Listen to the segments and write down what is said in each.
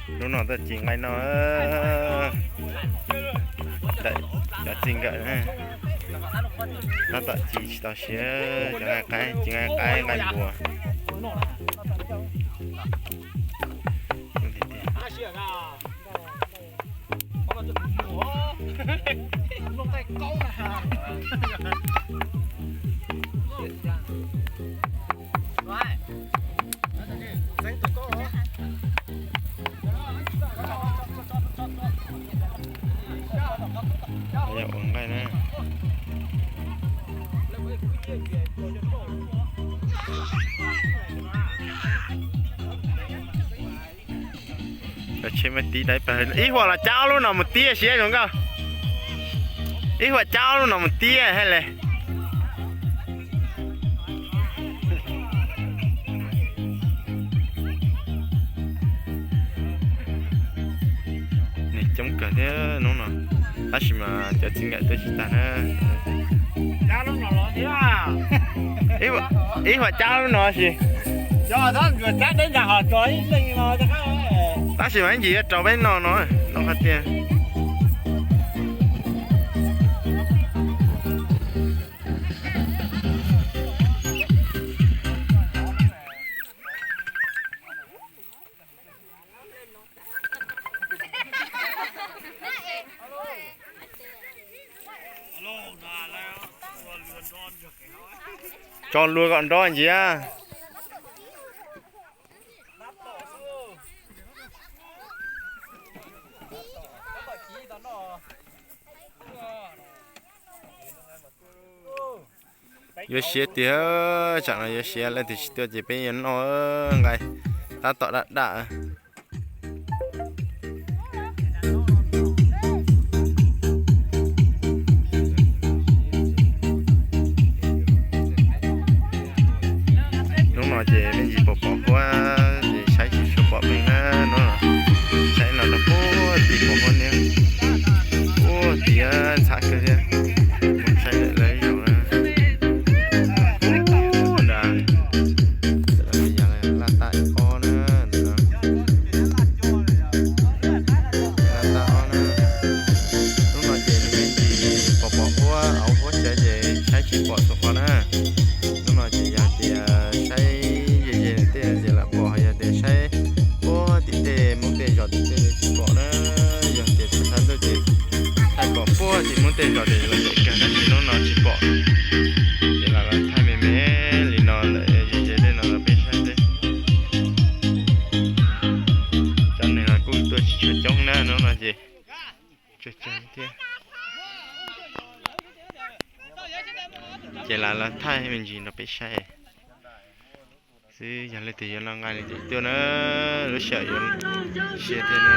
Hnub no tuaj ci nqaij noj, ntawm cov txij nkawm na, tab tom ci tsis tau siav, cov nqaij qaib, ci nqaij qaib nqaij npua. Ua nqaij na. Cov tsheb muaj tib dai pawg, ib huam los cab ob lub no mus tib siab zoo nkauj. Ib huam cab ob lub no mus tib hais le. Neeg coob kawg thiab hnub no, tab sis mas cov txij nkawm tuaj tsis tag na. Ib huam cab lub no sis. Tab sis mas ib ntsis yuav rau peb noj no, noj qhov tiag. Tso lua kom nrov ntsia. Yuav siav tiag, tsam no yuav siav, leej twg tsis tuaj ces peb yuav noj nqaij tab tom daj daj. Hnub no ces me ntsis pom pom huab ces saib tsis tshua pom peb na, hnub no saib no rau puag tim pom huab niab, puag tim ntxhab kawg thiab. Mus saib lawv ib zaug na. Puag nrad, laj tab ob na, laj tab ob na. Hnub no ces nws me ntsis pom pom huab, auv huab cawv ces saib tsis pom txhua qhov na. Hnub no ces yog tias saib ze ze nws tej ces lam pom, yog tias saib puag tim tej Hmoob tej zos tim tej tsis pom na. Yog tias tsis thab ntuj ces thaij pom puag tim Hmoob tej zos ces los ntev kawg tab sis hnub no tsis pom. Ces lam los thaij me me li no ntawm ze ze tej no rau peb saib xwb. Cov neeg los kuj tuaj tsis tshua coob na, hnub no ces tsawg tsawg thiab. Ces lam los thaij me ntsis rau peb saib xwb, yog leej twg yuav noj nqaij li ces tuaj na, lub sij hawm yuav siav thiab na.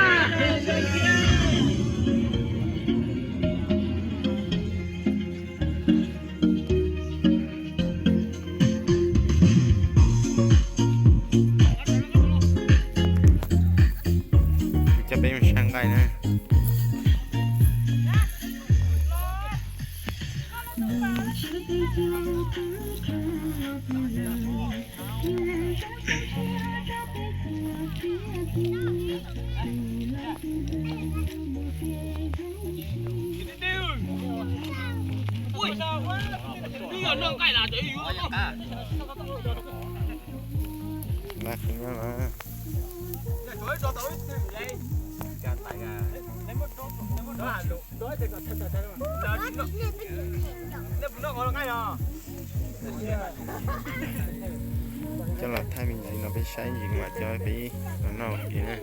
Coj peb mus saib nqaij na. Coj los thaij me ntsis no peb saib ntsis mam coj peb los noj ua ke na.